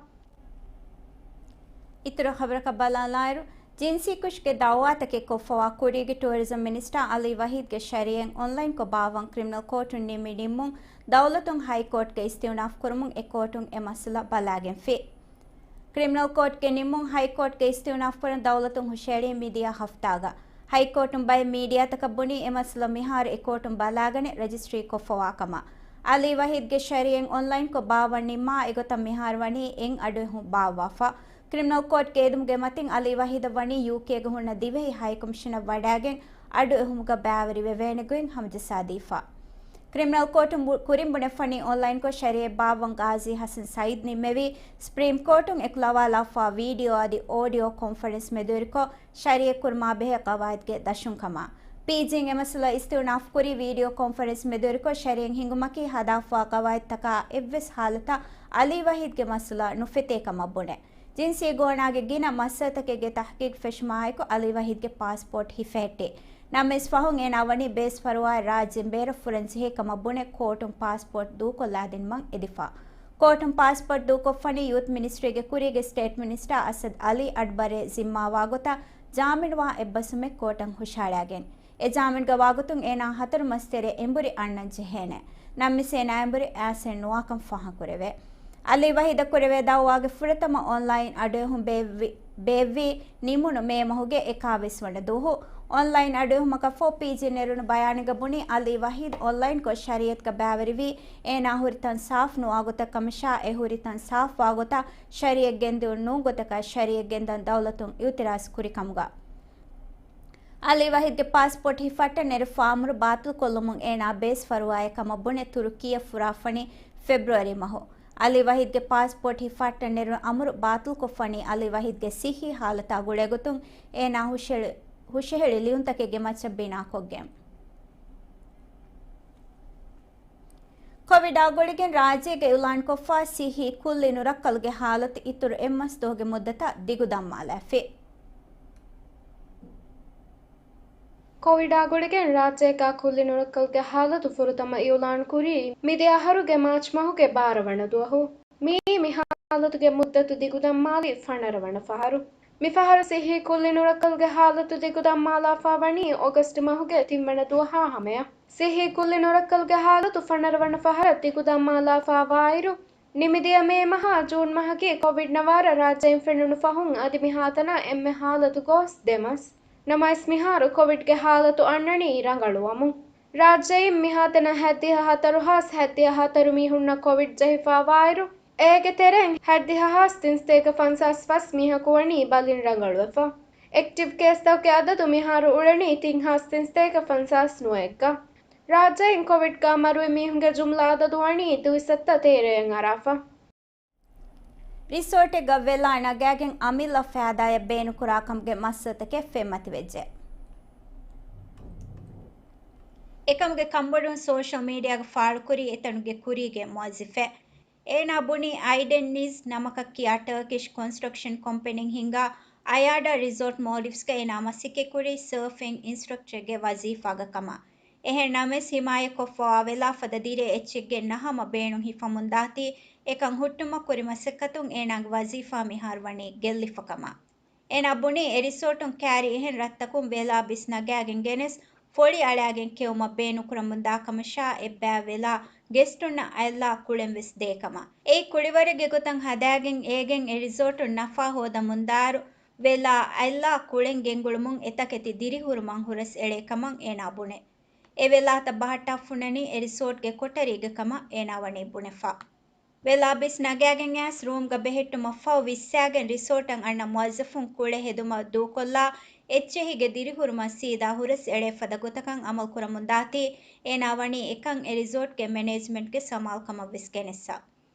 އިތުރު ޚަބަރަކަށް ބަލާލާއިރު، ޖިންސީ ކުށްގެ ދައުވާތަކެއް ކޮށްފަވާ ކުރީގެ ޓޫރިޒަމް މިނިސްޓާ އަލީ ވަހީދްގެ ޝަރީއަތް އޮންލައިންކޮށް ބާއްވަން ކްރިމިނަލް ކޯޓުން ނިންމި ނިންމުން ދައުލަތުން ހައިކޯޓްގައި އިސްތިއުނާފް ކުރުމުން އެ ކޯޓުން އެ މައްސަލަ ބަލާގެންފި. ކްރިމިނަލް ކޯޓްގެ ނިންމުން ހައިކޯޓްގެ އިސްތިއުނާފް ކުރަން ދައުލަތުން ހުށައެޅީ މިދިޔަ ހަފްތާގަ. ހައިކޯޓުން ބައެއް މީޑިއާތަކަށް ބުނީ އެ މައްސަލަ މިހާރު އެ ކޯޓުން ބަލާގަނެ ރަޖިސްޓްރީ ކޮށްފަވާ ކަމަށް. އަލީ ވަހީދްގެ ޝަރީއަތް އޮންލައިންކޮށް ބާއްވަން ނިންމާ އެގޮތަށް މިހާރު ވަނީ އެއް އަޑުއެހުން ބާއްވާފަ. ކްރިމިނަލް ކޯޓްގެ އެދުމުގެ މަތިން އަލީ ވަހީދަށް ވަނީ ޔޫކޭގަ ހުންނަ ދިވެހި ހައިކޮމިޝަނަށް ވަޑާގެން އަޑުއެހުމުގަ ބައިވެރިވެވޭނެ ގޮތް ހަމަޖައްސާދީފަ. ކްރިމިނަލް ކޯޓުން ބު-، ކުރިން ބުނެފަނީ އޮންލައިންކޮށް ޝަރީއަތް ބާއްވަން ގާޒީ ހަސަން ސައީދް ނިންމެވީ، ސްޕްރީމް ކޯޓުން އެކުލަވާލާފާ ވީޑިއޯ އަދި އޯޑިއޯ ކޮންފަރެންސް މެދުވެރިކޮށް، ޝަރީއަތް ކުރުމާ ބެހޭ ޤަވާއިދުގެ ދަށުން ކަމަށް. ޕީޖީން އެ މައްސަލަ އިސްތިއުނާފް ކުރީ ވީޑިއޯ ކޮންފަރެންސް މެދުވެރިކޮށް ޝަރީއަތް ހިންގުމަކީ ހަދާފާ ޤަވާއިދުތަކާ އެއްވެސް ހާލަތަށް އަލީ ވަހީދްގެ މައްސަލަ ނުފެތޭ ކަމަށް ބުނެ. ޖިންސީ ގޯނާގެ ގިނަ މައްސަލަތަކެއްގެ ތަޙްޤީޤް ފެށުމާއެކު އަލީ ވަހީދްގެ ޕާސްޕޯޓް ހިފަހެއްޓި. ނަމަވެސް ފަހުން އޭނާ ވަނީ ބޭސް ފަރުވާއެއް ރާއްޖޭން ބޭރަށް ފުރަން ޖެހޭ ކަމަށް ބުނެ ކޯޓުން ޕާސްޕޯޓް ދޫކޮށްލާދިނުމަށް އެދިފަ. ކޯޓުން ޕާސްޕޯޓް ދޫކޮށްފަނީ ޔޫތު މިނިސްޓްރީގެ ކުރީގެ ސްޓޭޓް މިނިސްޓާ އަސަދް އަލީ އަޑުބަރޭ ޒިންމާވާގޮތަށް ޖާމިނުވާ އެއްބަސްވުމެއް ކޯޓަށް ހުށަހަޅާގެން. އެ ޖާމިންގަ ވާގޮތުން އޭނާ ހަތަރު މަސްތެރޭ އެނބުރި އަންނަން ޖެހޭނެ. ނަމަވެސް އޭނާ އެނބުރި އައިސް ނުވާކަން ފާހަގަކުރެވޭ. އަލީ ވަހީދަށް ކުރެވޭ ދައުވާގެ ފުރަތަމަ އޮންލައިން އަޑުއެހުން ބޭއްވި، ބޭއްވީ ނިމުނު މޭ މަހުގެ އެކާވީސް ވަނަ ދުވަހު. އޮންލައިން އަޑުއެހުމަކަށްފަހު ޕީޖީ ނެރުނު ބަޔާނެއްގަ ބުނީ އަލީ ވަހީދް އޮންލައިންކޮށް ޝަރީއަތްގަ ބައިވެރިވީ އޭނާ ހުރި ތަން ސާފް ނުވާގޮތަށް ކަމަށާ އެ ހުރި ތަން ސާފް ވާގޮތަށް ޝަރީއަތް ގެންދިއުން ނޫން ގޮތަކަށް ޝަރީއަތް ގެންދަން ދައުލަތުން އިއުތިރާޒް ކުރި ކަމުގަ. އަލީ ވަހީދްގެ ޕާސްޕޯޓް ހިފައްޓަން ނެރެފާ އަމުރު ބާތިލްކޮށްލުމުން އޭނާ ބޭސް ފަރުވާއެއް ކަމަށް ބުނެ ތުރުކީއަށް ފުރާފަނީ ފެބްރުއަރީ މަހު. އަލީ ވަހީދްގެ ޕާސްޕޯޓް ހިފައްޓަން ނެރުނު އަމުރު ބާތިލްކޮށްފަނީ އަލީ ވަހީދްގެ ސިއްހީ ހާލަތާ ގުޅޭގޮތުން އޭނާ ހުށަހެޅި، ހުށަހެޅި ލިޔުންތަކެއްގެ މައްޗަށް ބިނާކޮށްގެން. ކޮވިޑާ ގުޅިގެން ރާއްޖޭގަ އިއުލާންކޮށްފާ ސިއްހީ ކުއްލި ނުރައްކަލުގެ ހާލަތު އިތުރު އެއްމަސް ދުވަހުގެ މުއްދަތަށް ދިގުދަންމާލައިފި. ކޮވިޑާ ގުޅިގެން ރާއްޖޭގަ ކުއްލި ނުރައްކަލުގެ ހާލަތު ފުރަތަމަ އިއުލާން ކުރީ މިދިޔަ އަހަރުގެ މާޗް މަހުގެ ބާރަ ވަނަ ދުވަހު. މިއީ މި ހާލަތުގެ މުއްދަތު ދިގުދަންމާލި ފަނަރަ ވަނަ ފަހަރު. މިފަހަރު ސިއްހީ ކުއްލި ނުރައްކަލުގެ ހާލަތު ދިގުދަންމާލާފާ ވަނީ އޮގަސްޓް މަހުގެ ތިންވަނަ ދުވަހާ ހަމަޔަށް. ސިއްހީ ކުއްލި ނުރައްކަލުގެ ހާލަތު ފަނަރަ ވަނަ ފަހަރަށް ދިގުދަންމާލާފާވާއިރު، ނިމިދިޔަ މޭ މަހާ ޖޫން މަހަކީ ކޮވިޑް ނަވާރަ ރާއްޖެއިން ފެނުނު ފަހުން އަދި މިހާތަނަށް އެންމެ ހާލަތު ގޯސް ދެ މަސް. ނަމަވެސް މިހާރު ކޮވިޑްގެ ހާލަތު އަންނަނީ ރަނގަޅުވަމުން. ރާއްޖެއިން މިހާތަނަށް ހަތްދިހަ ހަތަރު ހާސް ހަތްދިހަ ހަތަރު މީހުންނަށް ކޮވިޑް ޖެހިފަވާއިރު، އޭގެ ތެރެއިން ހަތްދިހަ ހާސް ތިންސަތޭކަ ފަންސާސް ފަސް މީހަކު ވަނީ ބަލިން ރަނގަޅުވެފަ. އެކްޓިވް ކޭސްތަކުގެ އަދަދު މިހާރު އުޅެނީ ތިން ހާސް ތިންސަތޭކަ ފަންސާސް ނުވައެއްގަ. ރާއްޖެއިން ކޮވިޑްގަ މަރުވި މީހުންގެ ޖުމްލަ އަދަދު ވަނީ ދުއިސައްތަ ތޭރައަށް އަރާފަ. ރިސޯޓެއްގަ ވެލާ ނަގާގެން އަމިއްލަ ފައިދާއެއް ބޭނުންކުރާ ކަމުގެ މައްސަލަތަކެއް ފެންމަތިވެއްޖެ. އެކަމުގެ ކަންބޮޑުވުން ސޯޝަލް މީޑިއާގަ ފާޅުކުރީ އެތަނުގެ ކުރީގެ މުވައްޒަފެއް. އޭނާ ބުނީ އައިޑެން ނީޒް ނަމަކަށް ކިޔާ ޓަރކިޝް ކޮންސްޓްރަކްޝަން ކޮމްޕެނީން ހިންގާ އަޔާޑާ ރިސޯޓް މޯލްޑިވްސްގަ އޭނާ މަސައްކަތްކުރީ ސަރފިން އިންސްޓްރަކްޓަރެއްގެ ވަޒީފާގަ ކަމަށް. އެހެން ނަމަވެސް، ހިމާޔަތްކޮށްފަވާ ވެލާ ފަދަ ދިރޭ އެއްޗެއްގެ ނަހަމަ ބޭނުން ހިފަމުންދާތީ، އެކަން ހުއްޓުމަށް ކުރި މަސައްކަތުން އޭނާގެ ވަޒީފާ މިހާރު ވަނީ ގެއްލިފަ ކަމަށް. އޭނާ ބުނީ، އެ ރިސޯޓުން ކައިރި އެހެން ރަށްތަކުން ވެލާ ބިސް ނަގާގެން ގެނެސް، ފޮޅި އަޅާގެން ކެއުމަށް ބޭނުންކުރަމުންދާ ކަމަށާ، އެއްބައި ވެލާ ގެސްޓުންނަށް އަތްލާ ކުޅެން ވެސް ދޭ ކަމަށް. އެއީ ކުޅިވަރެއްގެ ގޮތަށް ހަދާގެން އޭގެން އެ ރިސޯޓުން ނަފާ ހޯދަމުންދާއިރު، ވެލާ އަތްލާ ކުޅެން ގެންގުޅުމުން އެތަކެތި ދިރިހުރުމަށް ހުރަސް އެޅޭ ކަމަށް އޭނާ ބުނޭ. އެ ވެލާތައް ބަހައްޓާފަ ހުންނަނީ އެ ރިސޯޓްގެ ކޮޓަރީގެ ކަމަށް އޭނާ ވަނީ ބުނެފަ. ވެލާ ބިސް ނަގާގެން އައިސް ރޫމްގަ ބެހެއްޓުމަށްފަހު ވިއްސާގެން ރިސޯޓަށް އަންނަ މުވައްޒަފުން ކުޅެ ހެދުމަށް ދޫކޮށްލާ، އެއްޗެހީގެ ދިރިހުރުމަށް ސީދާ ހުރަސް އެޅޭ ފަދަ ގޮތަކަށް އަމަލު ކުރަމުންދާތީ، އޭނާ ވަނީ އެކަން އެ ރިސޯޓްގެ މެނޭޖްމަންޓްގެ ސަމާލުކަމަށް ވެސް ގެނެއްސަ.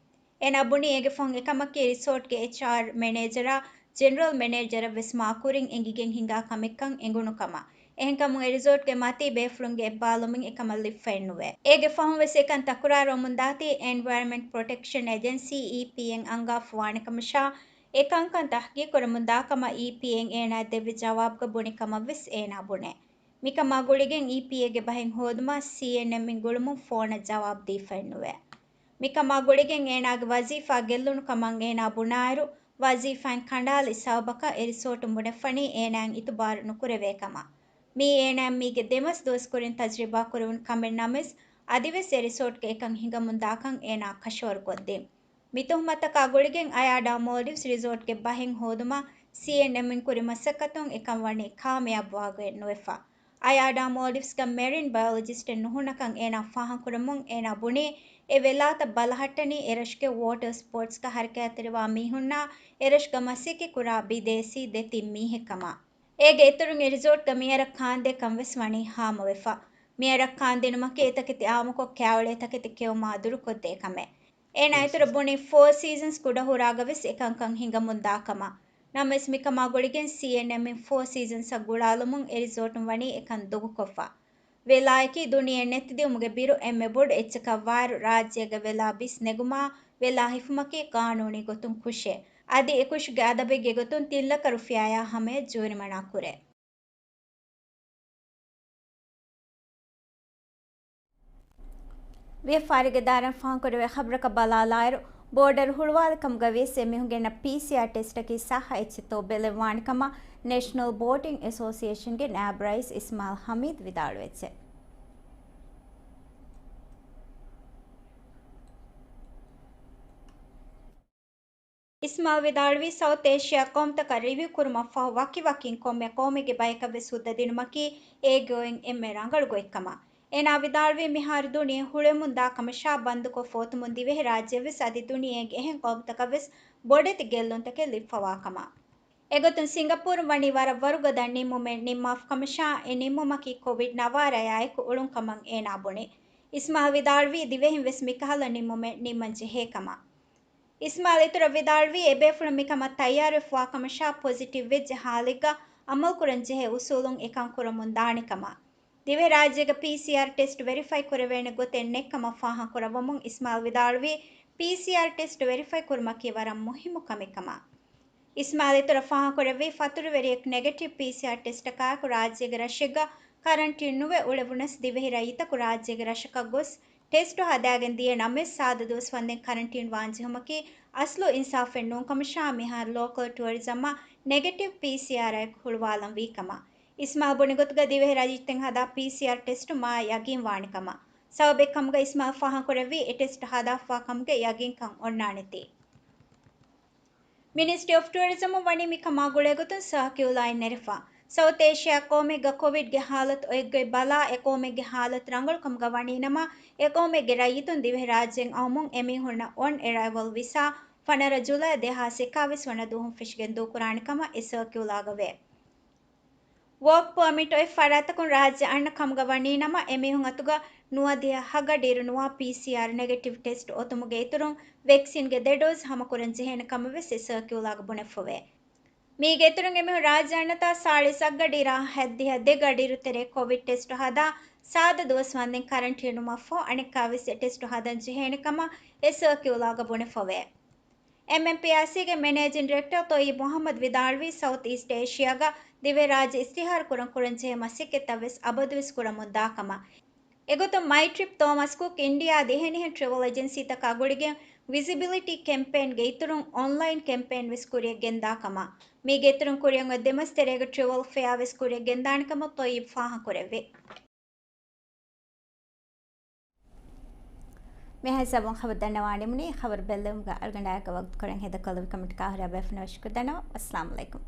އޭނާ ބުނީ އޭގެ ފަހުން އެކަމަކީ ރިސޯޓްގެ އެޗްއާރް މެނޭޖަރާ، ޖެނެރަލް މެނޭޖަރަށް ވެސް މާކުރިން އެނގިގެން ހިނގާ ކަމެއްކަން އެނގުނު ކަމަށް. އެހެންކަމުން އެ ރިސޯޓްގެ މަތީ ބޭފުޅުންގެ އެއްބާލުމެއް އެކަމަށް ލިބިފައެއް ނުވޭ. އޭގެ ފަހުން ވެސް އެކަން ތަކުރާރުވަމުންދާތީ، އެންވަޔަރަމެންޓް ޕްރޮޓެކްޝަން އެޖެންސީ، އީޕީއެން، އަންގާފަ ވާނެ ކަމަށާ، އެ ކަންކަން ތަހްގީގު ކުރަމުންދާ ކަމަށް އީޕީއެން އޭނާއަށް ދެއްވި ޖަވާބުގަ ބުނި ކަމަށް ވެސް އޭނާ ބުނޭ. މިކަމާ ގުޅިގެން އީޕީއޭގެ ބަހެއް ހޯދުމަށް ސީއެންއެމްއިން ގުޅުމުން ފޯނަށް ޖަވާބު ދީފައެއް ނުވޭ. މިކަމާ ގުޅިގެން އޭނާގެ ވަޒީފާ ގެއްލުނު ކަމަށް އޭނާ ބުނާއިރު، ވަޒީފާއިން ކަނޑާލި ސަބަބަކަށް އެ ރިސޯޓުން ބުނެފަނީ އޭނާއަށް އިތުބާރު ނުކުރެވޭ ކަމަށް. މީ އޭނާއަށް މީގެ ދެމަސް ދުވަސް ކުރިން ތަޖުރިބާ ކުރެވުނު ކަމެއް ނަމަވެސް، އަދިވެސް އެ ރިސޯޓްގަ އެކަން ހިނގަމުންދާކަން އޭނާ ކަށަވަރުކޮށްދިން. މި ތުހުމަތަކާ ގުޅިގެން އަޔާޑާ މޯލްޑިވްސް ރިސޯޓްގެ ބަހެއް ހޯދުމަށް ސީއެންއެމްއިން ކުރި މަސައްކަތުން އެކަން ވަނީ ކާމިޔާބުވާގޮތެއް ނުވެފަ. އަޔާޑާ މޯލްޑިވްސްގަ މެރިން ބަޔޮލޮޖިސްޓެއް ނުހުންނަކަން އޭނާ ފާހަގަކުރަމުން، އޭނާ ބުނީ، އެ ވެލާތައް ބަލަހައްޓަނީ އެރަށުގެ ވޯޓަރ ސްޕޯޓްސްގަ ހަރަކާތްތެރިވާ މީހުންނާ، އެރަށުގަ މަސައްކަތްކުރާ ބިދޭސީ ދެތި މީހެއްކަމަށް. އޭގެ އިތުރުން އެ ރިސޯޓްގަ މިއަރަށް ކާންދޭ ކަން ވެސް ވަނީ ހާމަވެފަ. މިއަރަށް ކާންދިނުމަކީ އެތަކެތި އާއްމުކޮށް ކާވެޅޭ ތަކެތި ކެއުމާ ދުރުކޮށްދޭ ކަމެއް. އޭނާ އިތުރަށް ބުނީ ފޯ ސީޒަންސް ކުޑަހުރާގަ ވެސް އެކަންކަން ހިނގަމުންދާ ކަމަށް. ނަމަވެސް މިކަމާ ގުޅިގެން ސީއެންއެމްއިން ފޯ ސީޒަންސްއަށް ގުޅާލުމުން އެ ރިސޯޓުން ވަނީ އެކަން ދޮގުކޮށްފަ. ވެލާއަކީ ދުނިޔެއަށް ނެތިދިއުމުގެ ބިރު އެންމެ ބޮޑު އެއްޗަކަށްވާއިރު، ރާއްޖޭގަ ވެލާ ބިސް ނެގުމާ، ވެލާ ހިފުމަކީ ޤާނޫނީ ގޮތުން ކުށެއް. އަދި އެކުށުގެ އަދަބެއްގެ ގޮތުން ތިން ލަކަ ރުފިޔާޔާ ހަމަޔަށް ޖޫރިމަނާ ކުރޭ. ވިޔަފާރިގެ ދާއިރާއިން ފާހަގަކުރެވޭ ޚަބަރަކަށް ބަލާލާއިރު، ބޯޑަރު ހުޅުވާލި ކަމުގަ ވިޔަސް އެމީހުންގެ އެން އާރް ޕީސީއާރް ޓެސްޓަކީ ސައްހަ އެއްޗެއްތޯ ބެލެއްވާނެ ކަމަށް ނޭޝަނަލް ބޯޓިން އެސޯސިއޭޝަންގެ ނާއިބު ރައީސް އިސްމާއިލް ހަމީދު ވިދާޅުވެއްޖެ. އިސްމާއިލް ވިދާޅުވީ، ސައުތު އޭޝިޔާ ޤައުމުތަކަށް ރިވިއު ކުރުމަށް ފަހު، ވަކިވަކިން ކޮންމެ ޤައުމެއްގެ ބަޔަކަށް ވެސް ހުއްދަ ދިނުމަކީ އޭގެ އޮތް އެންމެ ރަނގަޅު ގޮތްކަމަށް. އޭނާ ވިދާޅުވީ، މިހާރު ދުނިޔެ ހުޅުވެމުން ދާ ކަމަށާ، ބަންދުކޮށް ފޯތުމުން ދިވެހި ރާއްޖެ ވެސް އަދި ދުނިޔޭގެ އެހެން ޤައުމުތަކަށް ވެސް ބޮޑެތި ގެއްލުންތަކެއް ލިބިފަވާ ކަމަށް. އެގޮތުން ސިންގަޕޫރުން ވަނީ ވަރަށް ވަރުގަދަ ނިންމުމެއް ނިންމާފަ ކަމަށާ، އެ ނިންމުމަކީ ކޮވިޑް ނަވާރަޔާ އެކު އުޅުން ކަމަށް އޭނާ ބުނި. އިސްމާއިލް ވިދާޅުވީ، ދިވެހިން ވެސް މިކަހަލަ ނިންމުމެއް ނިންމަން ޖެހޭ ކަމަށް. އިސްމާއިލް އިތުރަށް ވިދާޅުވީ، އެބޭފުޅުން މިކަމަށް ތައްޔާރުވެފަވާ ކަމަށާ، ޕޮޒިޓިވް ވެއްޖެ ހާލެއްގަ އަމަލުކުރަން ޖެހޭ އުސޫލުން އެކަން ކުރަމުން ދާނެ ކަމަށް. ދިވެހިރާއްޖޭގަ ޕީސީއާރް ޓެސްޓް ވެރިފައި ކުރެވޭނެ ގޮތެއް ނެތްކަމަށް ފާހަގަކުރައްވަމުން އިސްމާއިލް ވިދާޅުވީ، ޕީސީއާރް ޓެސްޓް ވެރިފައި ކުރުމަކީ ވަރަށް މުހިއްމު ކަމެއް ކަމަށް. އިސްމާއިލް އިތުރަށް ފާހަގަކުރެއްވީ، ފަތުރުވެރިޔަކު ނެގެޓިވް ޕީސީއާރް ޓެސްޓަކާއެކު ރާއްޖޭގެ ރަށެއްގަ ކަރަންޓީން ނުވެ އުޅެވުނަސް، ދިވެހި ރައްޔިތަކު ރާއްޖޭގެ ރަށަކަށް ގޮސް ޓެސްޓު ހަދާގެން ދިޔަ ނަމަވެސް، ސާދަ ދުވަސް ވަންދެން ކަރަންޓީން ވާން ޖެހުމަކީ އަސްލު އިންސާފެއް ނޫން ކަމަށާ، މިހާރު ލޯކަލް ޓުއަރިޒަމަށް ނެގެޓިވް ޕީސީއާރްއެއް ހުޅުވާލަން ވީ ކަމަށް. އިސްމާއިލް ބުނި ގޮތުގަ ދިވެހި ރައްޔިތުން ހަދާ ޕީސީއާރް ޓެސްޓު މާ ޔަގީން ވާނެ ކަމަށް. ސަބަބެއް ކަމުގަ އިސްމާއިލް ފާހަގަކުރެއްވީ، އެ ޓެސްޓް ހަދާފަވާ ކަމުގެ ޔަގީންކަން އޮންނާނެތީ. މިނިސްޓްރީ އޮފް ޓުއަރިޒަމުން ވަނީ މިކަމާ ގުޅޭގޮތުން ސާކިއުލާއެއް ނެރެފަ. ސައުތު އޭޝިއާ ޤައުމެއްގަ ކޮވިޑްގެ ހާލަތު އޮތްގޮތް ބަލާ، އެ ޤައުމެއްގެ ހާލަތު ރަނގަޅު ކަމުގަ ވަނީ ނަމަ، އެ ޤައުމެއްގެ ރައްޔިތުން ދިވެހިރާއްޖޭން އައުމުން އެމީހުންނަށް އޮން އެރައިވަލް ވިސާ ފަނަރަ ޖުލައި ދެހާސް އެކާވީސް ވަނަ ދުވަހުން ފެށިގެން ދޫކުރާނެ ކަމަށް އެ ސަރކިއުލާގަ ވޭ. ވޯކް ޕަރމިޓް އޮތް ފަރާތްތަކުން ރާއްޖެ އަންނަ ކަމުގަ ވަނީ ނަމަ، އެމީހުން އަތުގަ ނުވަދިހަ ހަ ގަޑިއިރު ނުވާ ޕީސީއާރް ނެގެޓިވް ޓެސްޓް އޮތުމުގެ އިތުރުން ވެކްސިންގެ ދެ ޑޯޒް ހަމަކުރަން ޖެހޭނެ ކަމަށް ވެސް އެ ސަރކިއުލާގަ ބުނެފަވޭ. މީގެ އިތުރުން އެމީހުން ރާއްޖެ އަންނަތާ ސާޅީސް އަށް ގަޑިއިރާ ހަތްދިހަ ދެ ގަޑިއިރު ތެރޭ ކޮވިޑް ޓެސްޓު ހަދާ ސާދަ ދުވަސް ވަންދެން ކަރަންޓީނުމަށްފަހު އަނެއްކާވެސް އެ ޓެސްޓު ހަދަން ޖެހޭނެ ކަމަށް އެ ސަރކިއުލާގަ ބުނެފަވޭ. އެމްއެމްޕީއާސީގެ މެނޭޖިން ޑިރެކްޓަރ ތޮއްޔިބް މުހައްމަދު ވިދާޅުވީ، ސައުތު އީސްޓް އޭޝިއާގަ ދިވެހިރާއްޖެ އިސްތިހާރު ކުރަން ކުރަންޖެހޭ މަސައްކަތްތައް ވެސް އަބަދުވެސް ކުރަމުން ދާ ކަމަށް. އެގޮތުން މައި ޓްރިޕް ތޯމަސް ކުކް އިންޑިއާ ދިވެހިން ޓްރެވަލް އެޖެންސީތަކާ ގުޅިގެން ވިޒިބިލިޓީ ކެމްޕޭންގެ އިތުރުން އޮންލައިން ކެމްޕޭން ވެސް ކުރިޔަށް ގެންދާ ކަމަށް. މީގެ އިތުރުން ކުރިއަށް އޮތް ދެ މަސް ތެރޭގަ ޓްރެވަލް ފެއާ ވެސް ކުރިޔަށް ގެންދާނެ ކަމަށް ތޮއްޔިބް ފާހަގަކުރެއްވި. މިހާ ހިސާބުން ޚަބަރު ދަންނަވާނެމުނީ، ޚަބަރު ބެއްލެވުމުގަ އަޅުގަނޑާއެކު ވަގުތުކުރަން ހޭދަކޮށްލެއްވި ކޮމެންޓް ކާހުރާ ބޭފުޅުންނަށް ޝުކުރު ދަންނަވަން. އައްސަލާމު ޢަލައިކުމް.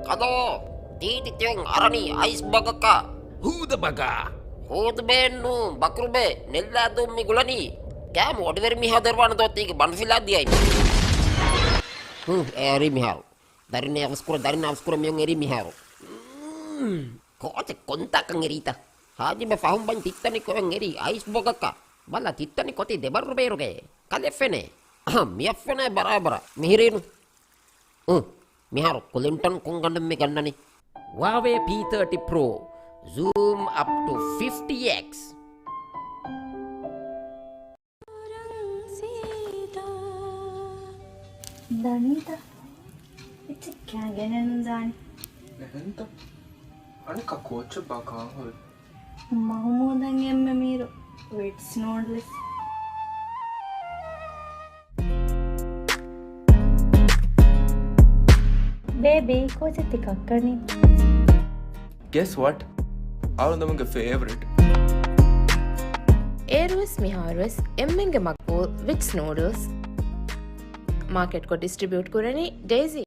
ކަލޯ، ތީޓި ތިއުން އަރަނީ އައިސް ބަގަކަށް. ހޫދަ ބަގާ. ހޫދު ބޭން ނޫން، ބަކުރު ބޭ، ނެއްލާ ދޫން މި ގުޅަނީ. ކާމު އޮޑިވެރި މީހާ ދޮރުވާނެ ދޯ ތީގެ ބަނޑު ފިލާ ދިޔައި. ހުން، އެ އެރީ މިހާރު. ދަރިން އަވަސްކުރަ، ދަރިން އަވަސްކުރަ މިއުން އެރީ މިހާރު. މް، ކޯޗެއް ކޮންތާކަން އެރީތަ؟ ހާޖިބެ ފަހުން ބަން ތިއްތަނި ކޮއެން އެރީ އައިސް ބޮގަކަށް. ބަލަ ތިއްތަނި ކޮތީ ދެބައްރު ބޭރުގައޭ. ކަލެފެނޭ. އަހަ، މިއަށްފެނޭ ބަރާބަރަށް. މިހިރީނު. އު، މިހާރު ކުލިންޓަން ކޮން ގަނޑެއް މި ގަންނަނީ؟ ހުއާވޭ ޕީ ތާޓީ ޕްރޯ. ޒޫމް އަޕް ޓު ފިފްޓީ އެކްސް. ދަނީތަ؟ އެއްޗެއް ކާގެނެއް ނުދާނެ. އެހެންތަ؟ އަނެއްކާ ކޯޗެއް ބާ ކާހުރި؟ މަހުމޫދަށް އެންމެ މީރު ވިޓްސް ނޫޑްލްސް. ބޭބީ، ކޯޗެއް ތި ކައްކަނީ؟ Guess what? އަޅުގަނޑުމެންގެ ފޭވަރިޓް. އޭރުވެސް މިހާރުވެސް އެންމެންގެ މަގްބޫލް ވިޓްސް ނޫޑްލްސް. މާކެޓްކޮށް ޑިސްޓްރިބިއުޓް ކުރަނީ ޑޭޒީ.